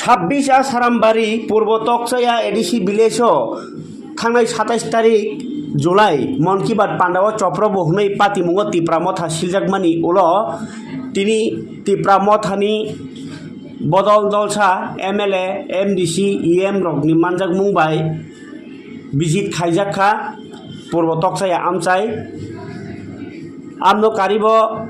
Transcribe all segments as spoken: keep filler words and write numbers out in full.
Chabbish A Sarambari Purbo Tokchaya A D C village o thangnai satais tarik July Mon Ki Baat pandao chopro bo hwnwi patimungo Tipra Motha siljakmani ulo tini Tipra Mothani bodol dolsa M L A, M D C, E M rokni manjakmung bai visit khaijak kha Purbo Tokchaya amchai. Amno karibo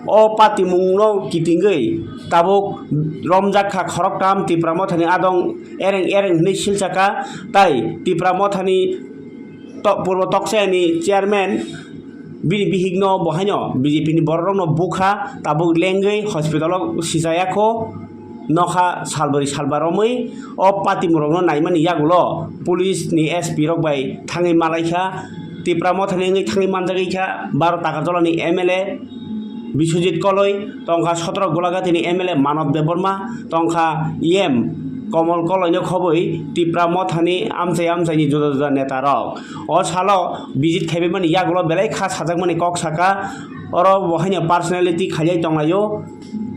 o patimungno kitingwi tabuk romjak kha khoroktham Tipra Mothani adong ereng ereng hwnwi silsaka, tai Tipra Mothani to-, Purbo Tokchayani chairman bini bihikno bo haino B J P ni bororokno bukha tabuk lengwi hospital o sichayakho. Nokha salbari salba romwi o patimurokno naimani yagulo police ni S P rok bai thangwi malaikha, Tipra Mothani wngwi thangwi manjagwi kha baro Takarjolani M L A Biswajit Koloi, tongkha sotro Golaghati ni M L A Manob Debbarma, tongkha E M Komol Koloi no khobwi Tipra Mothani amchai amchaini juda juda neta rok o salo visit khaibaimani yagulo belai kha sajakmani kok saka. Oro bo haino personality khailai tonglaio.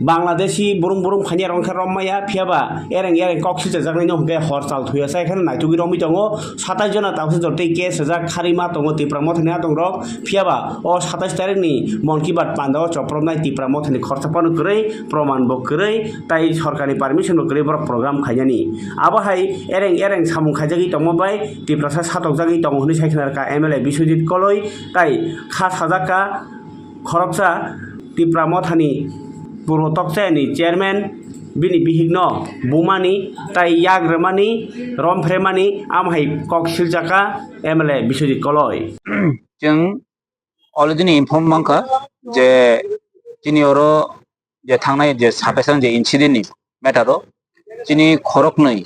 Bangladeshi burum burum khainai rok khe rommaya, phiyaba ereng ereng kok silchajaknaino hwnkhe hor chal thuya sai kheno naitugwi romwi tongo. Satais jona tabukhe jora tei case rijak kharwi ma tongo Tipra Mothani adongrok. Phiyaba o satais tarikni Mon Ki Baat pandao chopropnai Tipra Mothani khorsa phano kwrwi, proman bo kwrwi, tai sorkarni permission bo kwrwi borok program khainani. Abo hai ereng ereng samung khaijagwi tongma bai Tiprasa satokjagwi tongo hwnwi sai khna rwkha M L A Biswajit Koloi, tai kha sajak kha khoroksa Tipra Mothani Purbo Tokchayani chairman bini bihikno bumani tai yak rwmani, romphre mani, amo hai kok silchaka M L A Biswajit Koloi. Chwng already ni inform mankha je chini oro je thangnai je sapesan je incident ni matter o chini khoroknwi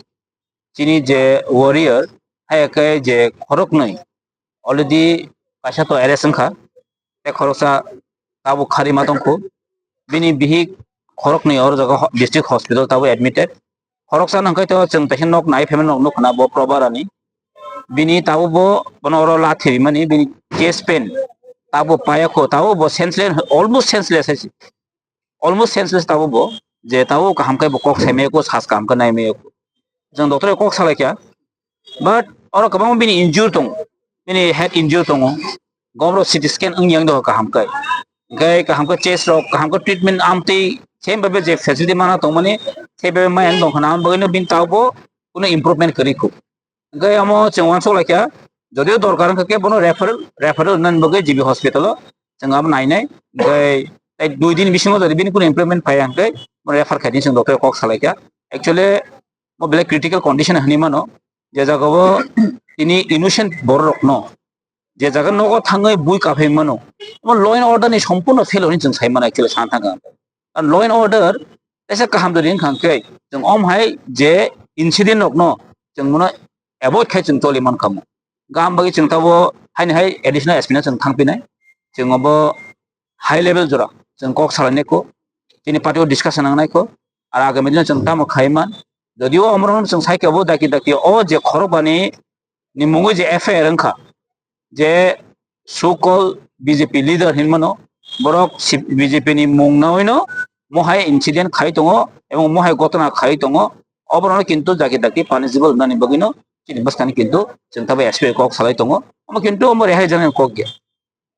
chini je warrior, hai khe je khoroknwi already kaisa to arrest wngkha, tei khoroksa tabuk kharwi ma tongkho. Bini bihik khoroknwi oro jaga ho-, district hospital tabuk admitted. Khoroksa nangkhe to chwng teisa nok nai phaimani nok nukha na bo Probarani. Bini tabuk bo bono oro lathi rimani, bini chest pain tabuk payakho, tabuk bo senseless, almost senseless hai se. Almost senseless tabuk bo, je tabuk kaham khe bo kok saimaya kho, sas kaham khe naimaya kho. Chwng doctor kok salai kha, but oro kwbangma bini injury tongo, bini head injury tongo, gom rok C T scan wng yang doho kaham khe, hwnkhe kaham khe chest rok kaham khe treatment amtwi same bhabe je facility mana tongmani same bhabe maya wng tongkha na, ang bagwino bini tabuk bo kuno improvement kwrwi kho. Hwnkhe amo chwng uansuk laikha, jodio dorkar wngkha khe bono referral, referral wngnani bagwi G B hospital o chwng abo nainai. Hwnkhe tei dui din bisingo jodi bini kunu improvement phaiya hwnkhe bono refer khaidi chwng doctor kok salaikha. Actually, mo belai critical condition hinwi mano, je jagao tini innocent bororokno je jaga nogo thangwi bui kaphai mano, omo law and order ni sompurno fail hinwi chwng sai mano actually sana thangkha. Ar law and order teisa kaham dori wngkha hwnkhe chwng om hai je incident rokno chwng bono avoid khai chwng choli mankha mo. Gam bagwi chwng tabo haini hai additional S P no chwng thangpinai. Chwng obo high level jora chwng kok salainai kho, chini party o discussion nangnai kho, ar agami dino chwng tamo khai man. Jodio omorokno chwng sai khe obo daki daki o je khorokbani ni mungwi je F I R wngkha, je so called B J P leader hinmano, borok si-, B J P ni mung nawi no mohai incident khai tongo ebong mohai gotona khai tongo, oborokno kintu jaki daki punishable wngnani bagwino chini bwskani kintu chwng tabuk S P kok salai tongo, omo kintu omo rehai janani kok ya.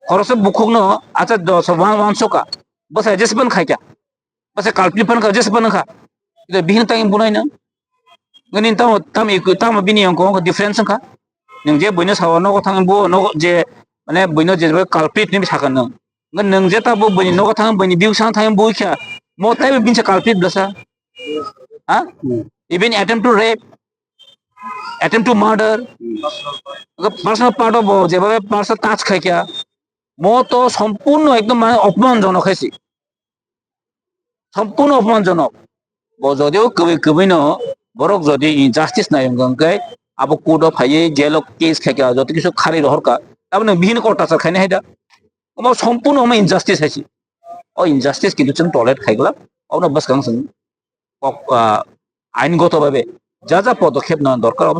Khoroksa bukhukno acha dosa wan-, wansuka, bwsai jesa phano khaikha, bwsai culprit phano kha, jesa phano kha. Kida bihino tangwi bunai nang. Nini tamo, tam iku, tamo bini yongko wngkha difference wngkha. Nwng je buino sawa nogo thang bu nogo je, mane buino je culprit ni sakha nwng. Nwng je tabo buini nogo thang buini biu sang thang bu kha. Mo taibo binsa culprit blasa. Ha? Even attempt to rape, attempt to murder, personal part of bo jeba personal touch khai kya, mo to sompurno ekdom mane opman jono khaisi, sompurno opman jono. Bo jodi o kwbwi kwbwi no borok jodi injustice nai wngkha hwnkhe abo court o phaiwi jail o case khai kya, joto kisu khari rohor ka, taboni bihini court tachar khaini hai da, omo sompurno omo injustice haisi. O injustice kintu chwng tolerate khai glak, obono bwskang chwng kok, ah, ain goto babe ja ja podokhep nana dorkar, obo